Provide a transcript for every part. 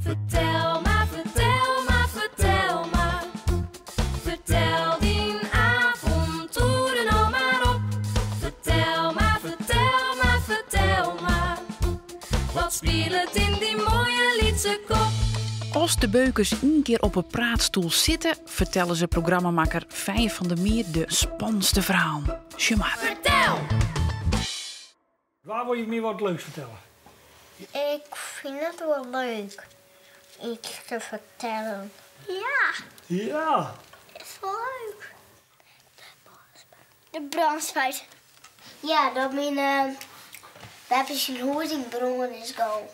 Fertel mar, fertel mar, fertel mar. Fertel dyn avontoeren no mar op. Fertel mar, fertel mar, fertel mar. Wat spilet yn dyn moaie lytse kop? As de beukers ien kear op 'e praatstoel sitte, fertelle se programmamakker Feije van der Meer de spannendste ferhalen. Sjoch mar. Fertel! Wa wol je my wat leuks fertelle? Ik fyn it wol leuk iets te fertellen. Ja. Ja. Is wol leuk. De brânspuit. Ja, dat myn beppe syn hûs yn brân is gong.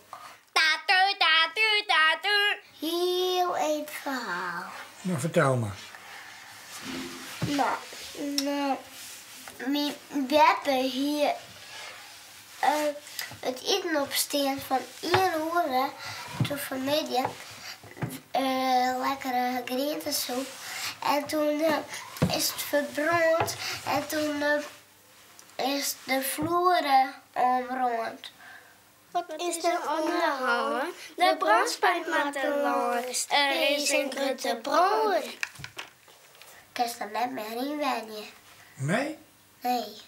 Tatoe, tatoe, tatoe. Hiel ein ferhaal. No, fertel mar. No, no, myn beppe hie it iten op stean fan ien oere toen fanmiddei lekkere grientesoep en toen is it ferbrând en toen is de floer oanbrând. Wat is der oan de hân? De brânspuit moat der lâns. Der is in grutte brân. Kinst der net mear yn wenje. Nee? Nee.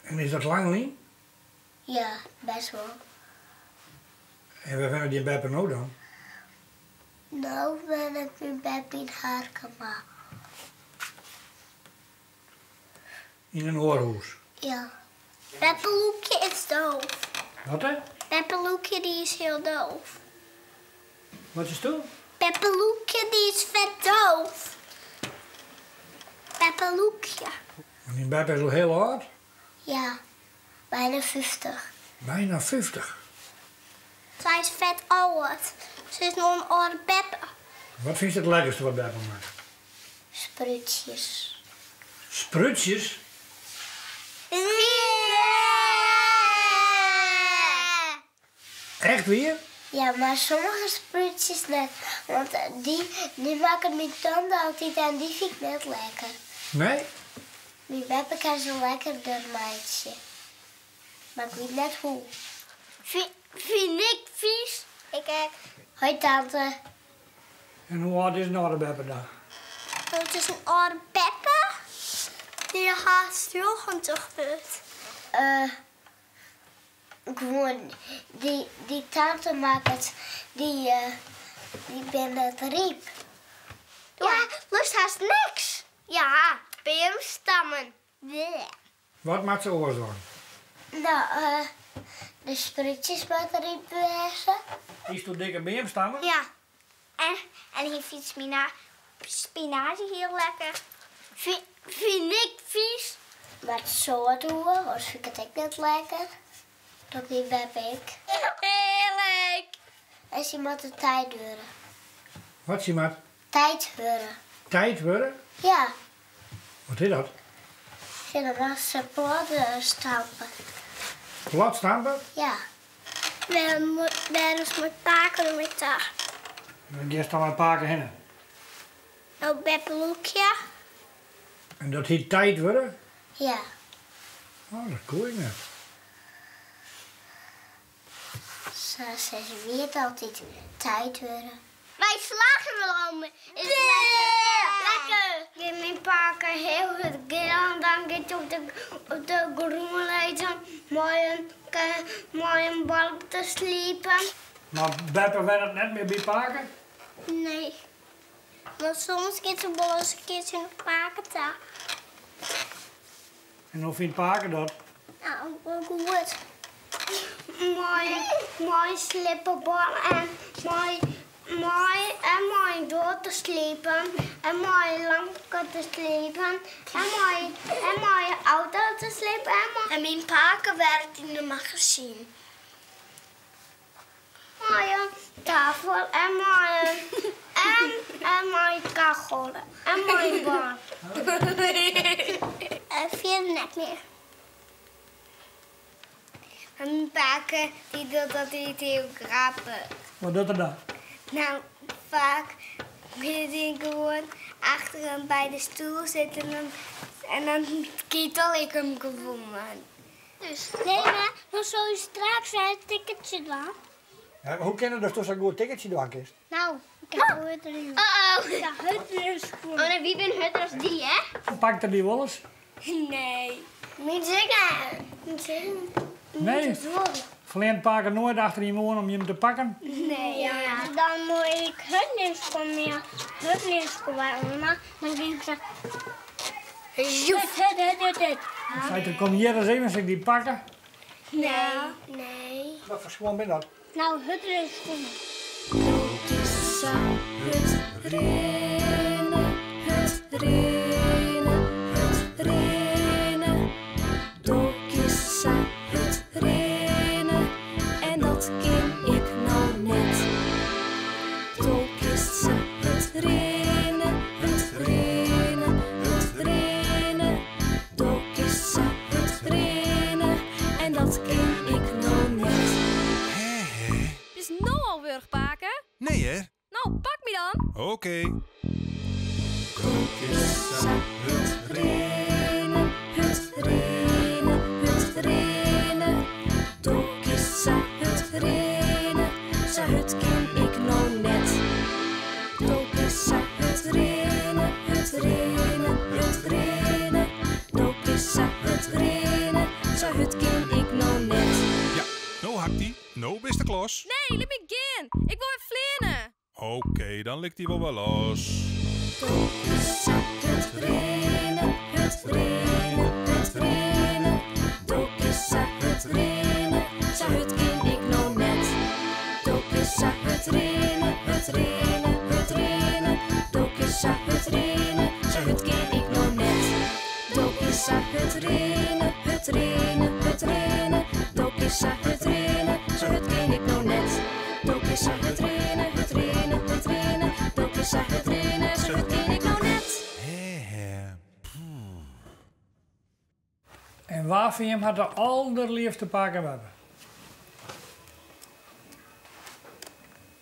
En is dat lang lyn? Ja, best wol. En wêr wennet dyn beppe no dan? No wennet myn beppe yn Harkema. Yn in oar hûs? Ja. Beppe Loekje is doof. Wat hè? Beppe Loekje die is hiel doof. Wat seisto? Beppe Loekje die is fet doof. Beppe Loekje. En dyn beppe is al hiel âld? Ja, bijna 50. Bijna 50? Sy is fet âld. Se is noch in âlde beppe. Wat fynst it lekkerste wat beppe makket? Sprútsjes. Sprútsjes? Echt wier? Ja, mar sommige sprútsjes net. Want dy, dy makket myn tante altyd en dy fyn ik net lekker. Nee? Myn beppe kin se lekkerder meitsje. Mar ik wit net hoe. Fyn ik fys. Ik ek. Hoi tante. En hoe âld is in âlde beppe dan? Dat is in âlde beppe dy't hast 90 wurdt. Uh, gewoan, dy, dy tante makket, dy, uh, dy binne net ryp. Ja, lust hast niks. Ja, beamstammen. Bleh. Wat moat se oars dwaan? No, uh, de sprútsjes moatte ryp wêze. Ytsto dikke beamstammen? Ja. En, en hy fynt spinazie hiel lekker. Fyn ik fys. Mar soad oer, oars fyn ik it ek net lekker. Dat myn beppe ek. Hearlik! En sy moat de tijd wurde. Wat sy moat? Tijd wurde. Tijd wurde? Ja. Wat is dat? Ja, dan moat se plat stampe. Plat stampe? Ja. Wêr is mei pake no mei ta? Wêr giest dan mei pake hinne? No beppe Loekje. En dat hyt tijd wurde? Ja. Oh, dat koe ik net. Sa sizze wy it altyd, tijd wurde. Wy slaggen is lekker! Lekker! Gean myn pake hiel hurd gean, dan giet op de, op de grûn lizzen mei in, mei in bal te sliepen. Mar beppe wennet net mear by pake? Nee. Want soms giet se wol ris in keartsje nei pake ta. En hoe fynt pake dat? Nou, wol goed. Mei, mei slippebal en mei, mei, en mei door te sliepen en mei lampke te sliepen en mei, en mei auto te sliepen en mei... En myn pake werkt yn de magazyn. Mei in tafel en mei in en en mei in kachel en mei in bal. En fierder net mear. Myn pake dy docht altyd hiel grappich. Wat docht er dan? Nou, faak giet hy gewoan achter him by de stoel sitten en dan kietel ik him gewoan. Dus nee, maar dan sil je straks wer it tikkertsje dwaan. Ja, hoe kin it datsto sa'n goed tikkertsje dwaan kinst? Nou, ik ha hurd rinne. Uh-oh. Ik ha hurd rinne. Oh nee, wy binne hurder as dy, hè? Pakt er dy wolris? Nee. Myn sikke. Nee? Fleant pake noait achter jim oan om jim te pakken? Nee. Ja. Dan mei ik hurdrinskoan mear hurdrinskoan by oma. Dan gean ik sa. Hurd, hurd, hurd, hurd, hurd. Seit er, kom hjir ris even, sil ik dy pakke? Nee. Nee. Wat foar skuon binne dat? Nou, hurdrinskuon. Do kinst sa hurd rinne, hurd rinne, hurd rinne. Do kinst sa hurd rinne en dat kin ik no net. Do kinst sa hurd rinne, hurd rinne, hurd rinne. Do kinst sa hurd rinne en dat kin ik no net. Hè, hè. Bist no al wurch, pake? Nee, hè? No, pak my dan. Oké. Do kinst sa hurd rinne, hurd rinne, hurd rinne. Do kinst sa hurd rinne, sa hurd kin ik no net. Do kinst sa hurd rinne, hurd rinne, hurd rinne. Do kinst sa hurd rinne, sa hurd kin ik no net. Ja, no hakt dy. No bist de klos. Nee, lit my gean. Ik wol wer fleane. Oké, dan lit ik dy wol wer los. Do kinst sa hurd rinne, hurd rinne, hurd rinne. Do kinst sa hurd rinne, sa hurd kin ik no net. Do kinst sa hurd rinne, hurd rinne, hurd rinne. Do kinst sa hurd rinne, sa hurd kin ik no net. Do kinst sa hurd rinne, hurd rinne, hurd rinne. Do kinst sa hurd rinne, sa hurd kin ik no net. Do kinst sa hurd rinne, hurd rinne, hurd rinne. Do kinst sa hurd rinne, sa hurd kin ik no net. Hè, hè. En wa fan jim hat de alderleafste pake en beppe?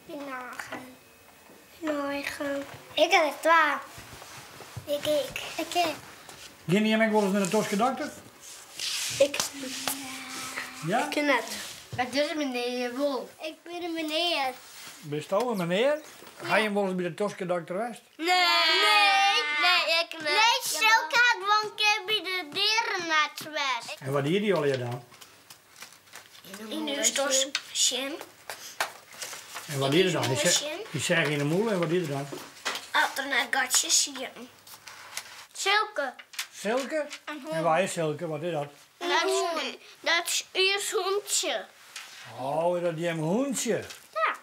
Myn eigen. Myn eigen. Ik ha der twa. Ik ek. Ik ek. Geane jim ek wolris nei de toskedokter? Ik. Ja? Ik net. Maar dus menear wol. Ik bin in menear. Bisto in menear? Ha jim wolris by de toskedokter west? Nee. Nee, nee, ik net. Nee, Silke hat wol in kear by de dierenarts west. En wat die dy allegear dan? Yn ús tosk sjen. En wat die er dan? Dy seach yn de mûle en wat die er dan? Oft der net gatsjes sieten. Silke. Silke? En wa is Silke? Wat is dat? Dat is ús hûntsje. Oh, is dat jim hûntsje? Ja.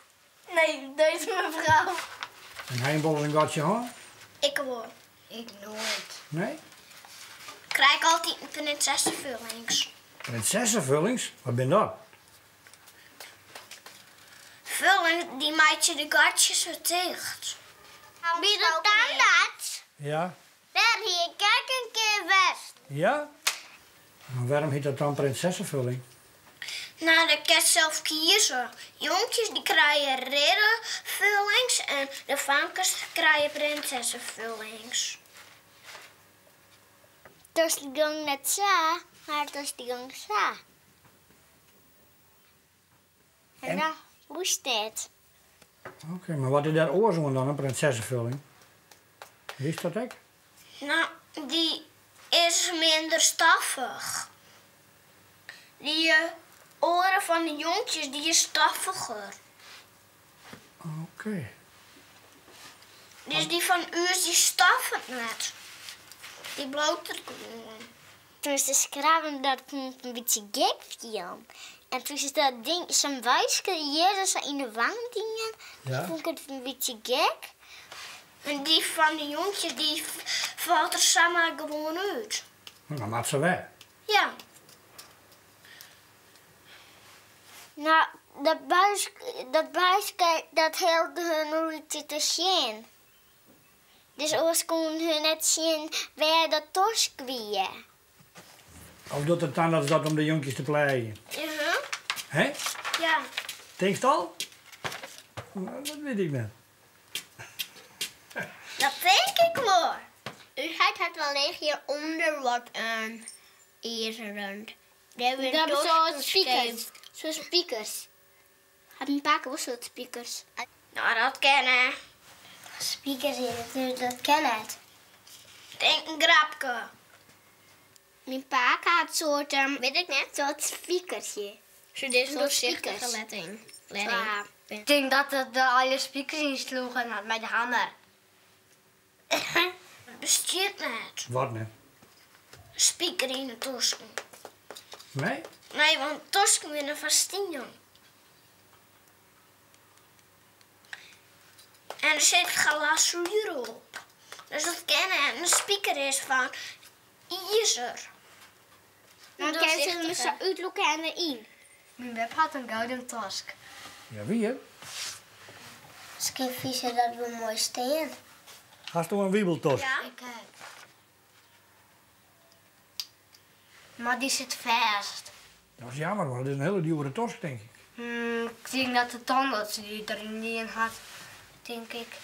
Nee, dizze mefrou. En ha jim wolris in gatsje hân? Ik wol. Ik noait. Nee? Krij ik altyd in prinsessefullings. Prinsessefullings? Wat binne dat? Vullings dy meitsje de gatsjes wer ticht. By de tandarts? Ja. Dêr hie ik ek in kear west. Ja? Mar wêrom hjit dat dan prinsessevulling? No, dat kinst sels kieze. Jonkjes dy krije ridderfullings en de famkes krije prinsessefullings. Dus dy gong net sa, mar dus dy gong sa. En dan hoest it. Oké, mar wat is dêr oars oan dan, in prinsessevulling? Witst dat ek? No, dy is minder stoffich. Dy oare fan de jonkjes, dy is stoffiger. Oké. Dus dy fan ús, dy stoffet net. Dy bliuwt der gewoan. Toen se skrabben, dat fûn ik in bytsje gek fielen. En toen se dat ding, sa'n buiske hjir sa yn de wang dienen, Ja. fûn ik it in bytsje gek. En dy fan de jonkjes, dy falt der samar gewoan út. Dan moat se wer. Ja. No, dat buiske, dat buiske, dat helpt hun om te sjen. Dus oars koenen hun net sjen wêr dat tosk wie. Of docht de tandarts dat om de jonkjes te pleagen? Ja. Hè? Ja. Tinkst al? No, dat wit ik net. Dat tink ik wol. Us heit hat wol hjirûnder wat in izeren. Dêr binne spikers. So'n spikers. Hat myn pake wol soad spikers? No, dat kin net. Spikers yn it hûs, dat kin net. Tink in grapke. Myn pake hat soart, wit ik net, soart spikers hjir. Soe dizze doorzichtige letting. Ik tink dat er der allegear spikers yn sloegen hat mei de hammer. Dat bestiet net. Wat net? Spiker yn de tosken. Nee? Nee, want tosken binne fan stien. En der sit glazuer op. Dus dat kin net. In spiker is fan izer. Dan kin se him sa útlûke en deryn. Myn beppe hat in gouden tosk. Ja, wier? Miskien fynt se dat wol moai stean. Hasto in wiebeltosk? Ja, ik ek. Mar dy sit fêst. Dat is jammer, want it is in hiele djoere tosk, tink ik. Ik tink dat de tandarts dy deryn dien hat, tink ik.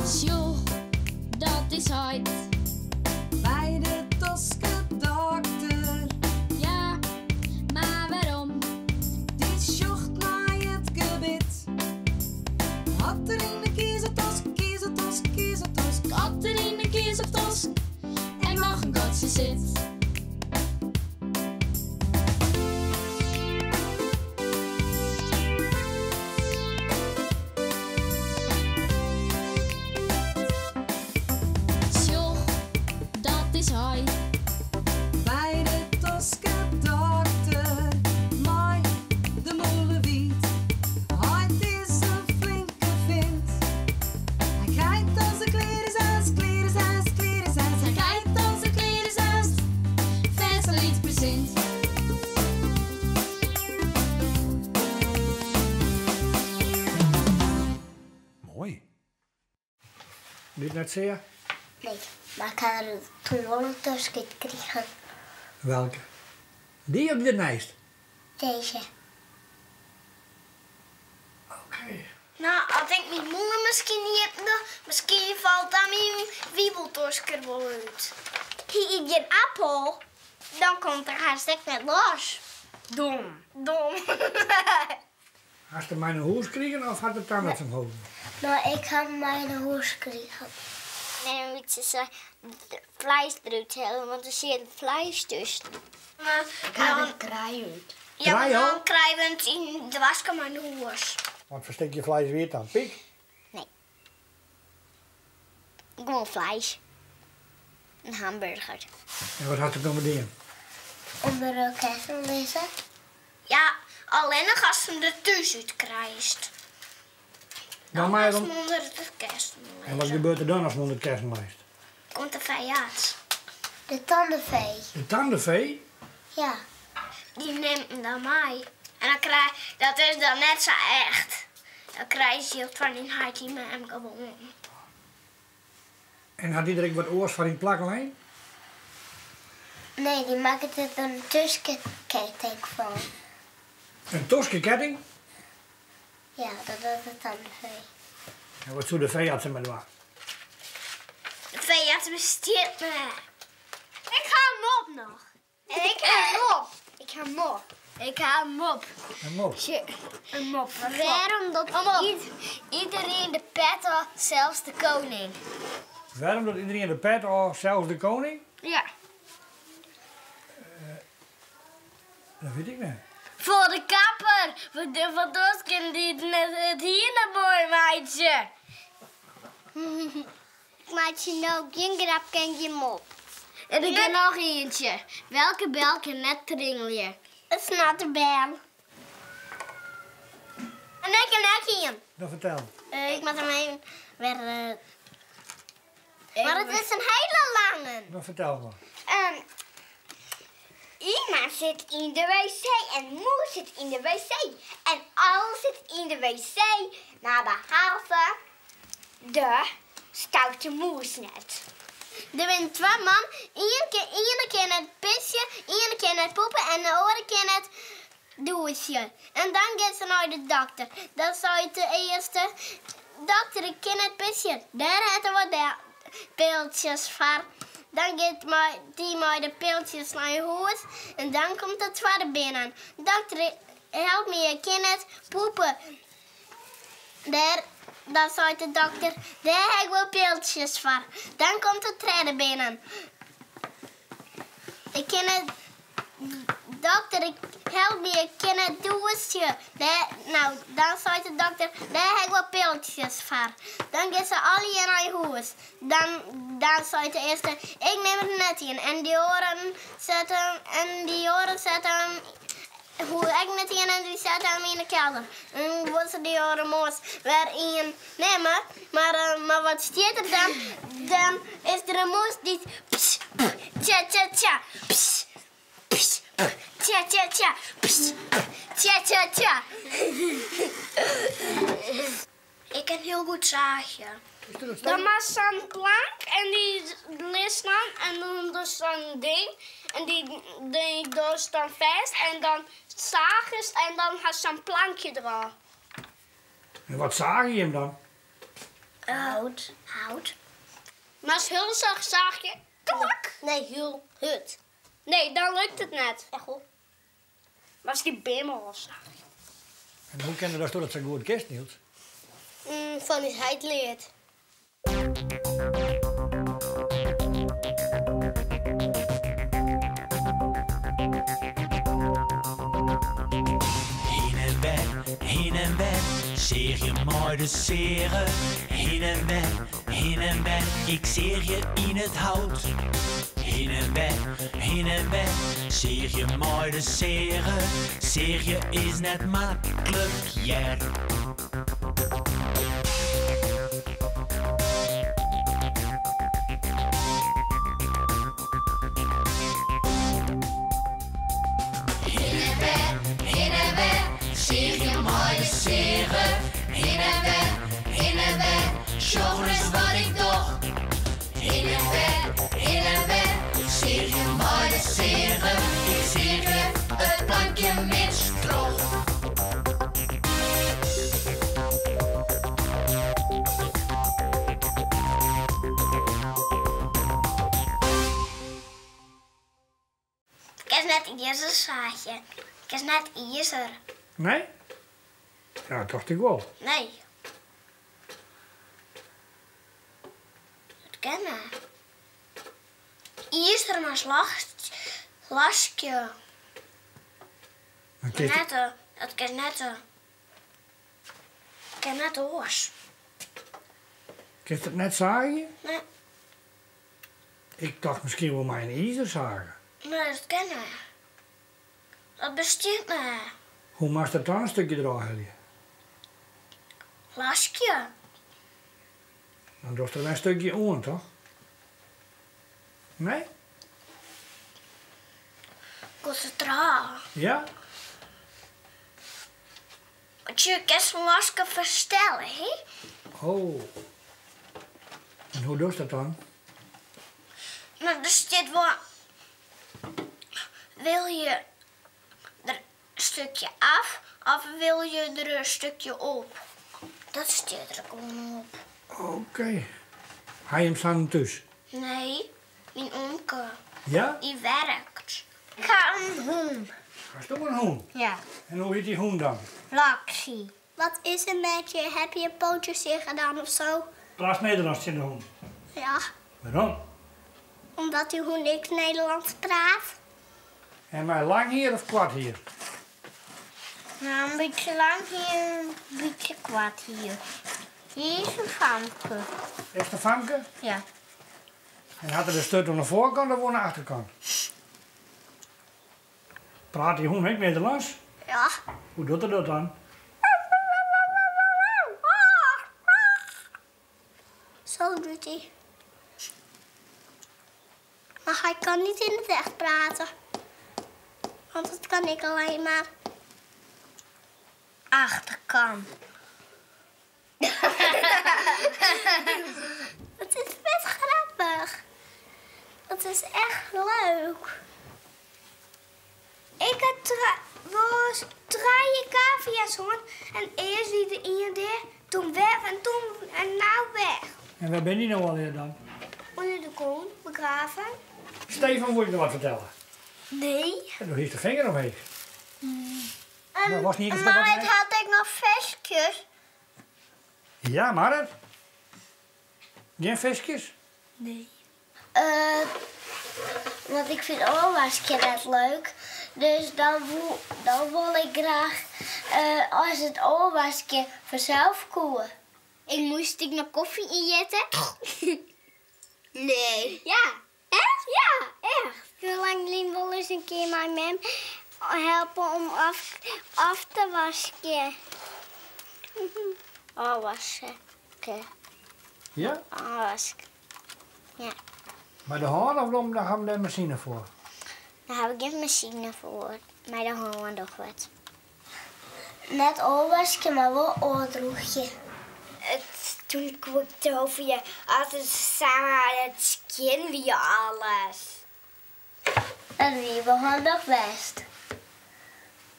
Sjoch, dat is heit. By de toskedokter. Ja, mar wêrom? Dy sjocht nei it gebit. At der yn de kies of tosk, kies of tosk, kies of tosk. At der yn de kies of tosk ek noch in gatsje sit. Sjoch, dat is heit. By de toskedokter mei de mûle wiet. Heit is in flinke fint. Hy krijt as de klear is as, klear is as, klear is as. Hy krijt as de klear is as, fêst in lyts presint. Moai. Dit net sear? Nee, mar ik ha der toen wol in tosk út krigen. Welke? Dy of dy derneist? Dizze. Oké. No, as ik myn mûle miskien iepen doch, miskien falt dan myn wiebeltosk der wol út. Hy yt gjin appel, dan komt er hast ek net los. Dom. Dom. Hast him mei nei hûs krigen of hat de tandarts him holpen? No, ik ha him mei nei hûs krigen. En in bytsje sa fleis derút helle, want der siet fleis tusken. Ik ha der trije út. Ja, mar Trije al? dan krije we it yn de waske mei nei hûs. Wat foar stikje fleis wie it dan? Pyk? Nee. Gewoan fleis. In hamburger. En wat hast der dan mei dien? Under de kessen lizze. Ja, allinnich ast him der thús út krijst. Dan mei Ast er him om- ûnder de kessen En wat gebeurt der dan ast him ûnder it kessen leist? Komt de feearts. De tandefee. De tandefee? Ja. Dy nimt him dan mei. En dan krij, dat is dan net sa echt. Dan krijst jild fan dyn heit en mem gewoan. En hat dy der ek wat oars foar yn it plak lein? Nee, dy makket der in toskeketting fan. In toskeketting? Ja, dat docht de tandefee. En wat soe de feearts dermei dwaan? De feearts bestiet net. Ik ha in mop noch. En ik ha in mop. Ik ha in mop. Ik ha in mop. In mop? In mop. Wêrom docht iderien de pet ôf, sels de koning? Wêrom docht iderien de pet ôf, sels de koning? Ja. Dat wit ik net. Foar de kapper, want oars kin dy it hier net moai meitsje. Ik meitsje no gjin grapke en gjin mop. En ik ha noch ientsje. Welke bel kin net kringelje? In snotterbel. En ik ha ek ien. Dan fertel. Ik moat him even wer. Mar it is in hiele lange. Dan fertel mar. Ima sit yn de wc en Moe sit yn de wc. En alles sit yn de wc, mar behalve de stoute mûs net. Der binne twa man, ien kin iene kin net pisje, iene kin net poepe en de oare kin net dûsje. En dan gean se nei de dokter. Dan seit de earste, Dokter, ik kin net pisje. Dêr hat er wol piltsjes foar. Dan giet dy mei de piltsjes nei hûs en dan komt de twadde binnen. Dokter, help my, ik kin net poepe. Dêr, dan seit de dokter, dêr ha ik wol piltsjes foar. Dan komt de tredde binnen. Ik kin net, dokter, ik, help my, ik kin net dûsje. Dêr, no, dan seit de dokter, dêr ha ik wol piltsjes foar. Dan gean se allegear nei hûs. Dan, dan seit de earste, ik nim der net ien. En dy oaren sette, en dy oaren sette him, hoege ek net ien en dy sette him yn de kelder. En wol se dy oare moarns wer ien nimme, mar, mar wat stiet der dan? Dan is der in mûs dy't pss, pss, tsja, tsja, tsja, pss, pss, tsja, tsja, tsja, pss, tsja, tsja, tsja. Ik kin hiel goed saagje. Dan moatst sa'n plank en dy litst dan en dan dochst sa'n ding en dy dy dochst dan fêst en dan saagest en dan hast sa'n plankje derôf. En wat saagje jim dan? Hout. Hout. Moatst hiel sacht saagje. Klak! Nee, hiel hurd. Nee, dan lukt it net. Echt wol. Moatst dy beam ôfsaagje. En hoe kin it datsto dat sa goed kinst, Niels? Fan ús heit leard. Hin en wer, hin en wer, seagje mei de seage. Hin en wer, hin en wer, ik seagje yn it hout. Hin en wer, hin en wer, seagje mei de seage. Seagje is net maklik, hear. Hin en wer, hin en wer, seagje mei de seage. Hin en wer, hin en wer, sjoch ris wat ik doch. Hin en wer, hin en wer, seagje mei de seage. Ik seagje it plankje mids troch. Ik is net izer saagje. Ik is net izer. Nee? Ja, dat tocht ik wol. Nee. Dat kin net. Izer mar laskje. Dan kinst Net, eh, dat kin net. eh, Kin net oars. Kinst it net saagje? Nee. Ik tocht miskien wol mei in izersage. Nee, dat kin net. Dat bestiet net. Hoe moatst dat dan in stikje derôf helje? Laskje. Dan dochst der wer in stikje oan, toch? Nee? Konsintraal. Ja? Want je kinst sa'n laske ferstelle, hè? Oh. En hoe dochst dat dan? No, der stiet wol. Wil je der in stikje af of wil je der in stikje op? Dat stiet der gewoan op. Oké. Ha je him sa'n thús? Nee, myn omke. Ja? Dy werkt. Ik ha in hûn. Hasto in hûn? Ja. En hoe hjit dy hûn dan? Roxy. Wat is er met je? Heb je je pootjes zeer gedaan of zo? Praatst Nederlânsk tsjin de hûn? Ja. Wêrom? Omdat dy hûn ek Nederlânsk praat. En mei lang hier of koart hier? No, in bytsje lang hier, in bytsje koart hier. Hy is in famke. Is it in famke? Ja. En hat er de sturt oan de foarkant of oan de achterkant? Praat dy hûn ek Nederlânsk? Ja. Hoe docht er dat dan? Zo doet hij. Maar hij kan niet in het echt praten. Want dat kan ik alleen maar. Achterkant. Het is best grappig. Het is echt leuk. Ik ha wolris trije kavia's hân en earst wie der ien dea. Toen weg en toen en nou weg. En wêr binne dy no allegear dan? Under de grûn, begraven. Stefan, wol ik noch wat fertelle? Nee. En do hiest de finger omheech. No, was niet Maar het had ik noch fiskjes. Ja, Marit? Gjin fiskjes? Nee. Want ik fyn ôfwaskjen net leuk. Dus dan woe, dan wol ik graach as it ôfwaskjen fansels koe. Ik moast ik noch kofje ynjitte. Nee. Ja. Echt? Ja, echt. Hiel lang lyn wolris in kear mei mem helpe om af, af te waskjen. Ôfwaske. Ja? Ôfwaske. Ja. Mei de hân of om, dêr ha we dêr masine foar? Dêr ha we gjin masine foar. Mei de hân doch wat. Net ôfwaskje, mar wol ôfdrûgje. Toen koe ik tovje altyd samar it skjin wie alles. Dat wie wol handich west.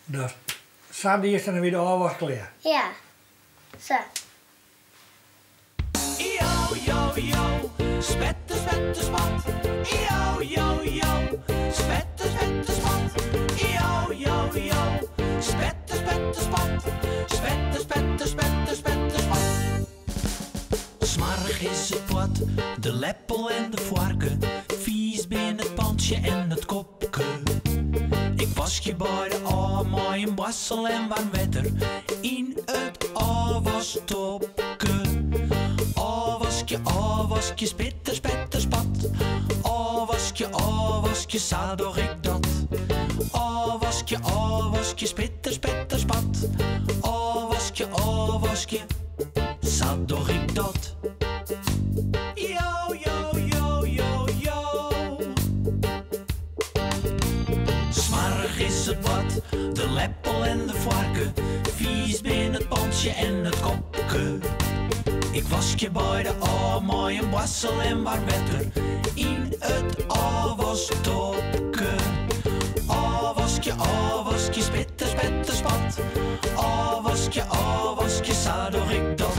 Dus sa diest en dan wie de ôfwask klear? Ja, sa. Io, jo, jo, spette, spette, spat. Io, jo, jo, spette, spette, spat. Io, jo, jo, spette, spette, spat. Spette, spette, spette, spette, spat. Smoarch is it bord, de leppel en de foarke. Fiis binne it pantsje en it kopke. Ik waskje beide ôf mei in boarstel en waarm wetter yn it ôfwastopke. Ôfwaskje, ôfwaskje, spitter, spetter, spat. Ôfwaskje, ôfwaskje, sa doch ik dat. Ôfwaskje, ôfwaskje, spitter, spetter, spat. Ôfwaskje, ôfwaskje, sa doch ik dat. Jo, jo, jo, jo, jo. Smoarch is it bord, de leppel en de foarke. Fiis binne it pantsje en it kopke. Ik waskje beide ôf mei in boarstel en waarm wetter yn it ôfwastopke. Ôfwaskje, ôfwaskje, spitter, spetter, spat. Ôfwaskje, ôfwaskje, sa doch ik dat.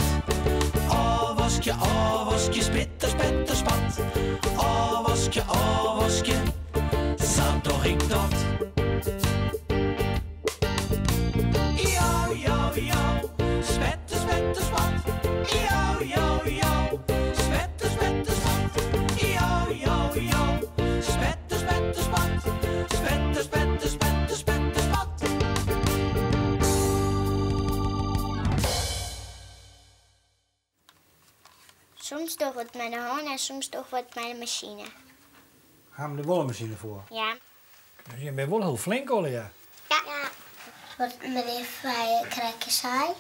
Ôfwaskje, ôfwaskje, spitter, spetter, spat. Ôfwaskje, ôfwaskje, sa doch ik dat. Jo, jo, jo, spette, spette, spat. Jo, jo, jo, spette, spette, spat. Jo, jo, jo, spette, spette, spat. Spette, spette, spette, spette, spat. Soms doch we it mei de hân en soms doch we it mei de masine. Ha we der wol in masine foar? Ja. Dus je binne wol hiel flink allegear. Ja. Wat menear Fije krekt sei.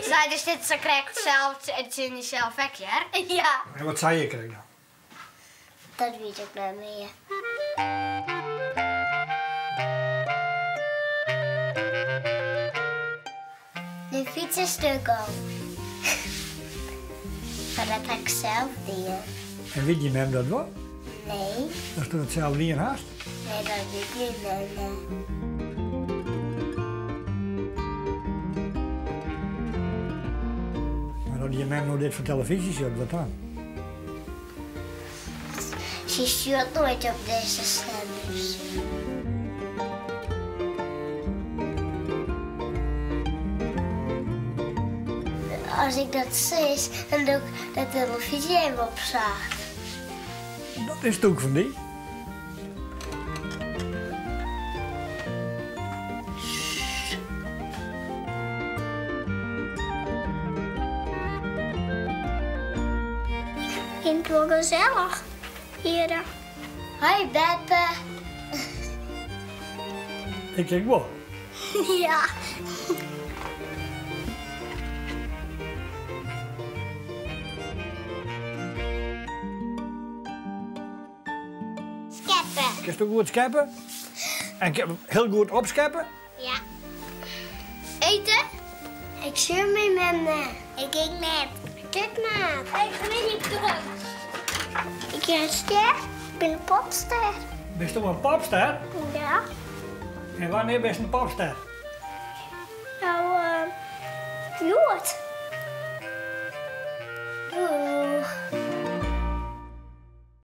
Sei dus dit sa krekt sels en tsjin dysels ek, hear. Ja. En wat sei ik krekt dan? Dat wit ik net mear. De fyts is stuk gong. Mar dat ha ik sels dien. En wit jim mem dat wol? Nee. Datsto dat sels dien hast? Nee, dat wit myn mem net. Mar as jim mem no dit foar telefyzje sjocht, wat dan? Sy sjocht noait op dizze stenders. As ik dat sis, dan doch ik de telefyzje even op sacht. Dat is tûk fan dy. Fyn it wol gesellich hjirre. Hoi beppe. Ik ek wol. Ja. Skeppe. Kinsto goed skeppe? En hiel goed opskeppe? Ja. Ite? Ik sjoch myn mem net. Ik ek net. Kijk mar. Ik bin niet druk. Ik ben een ster. Ik bin in popster. Bisto in popster? Ja. En wannear bist in popster? No, Hjoed.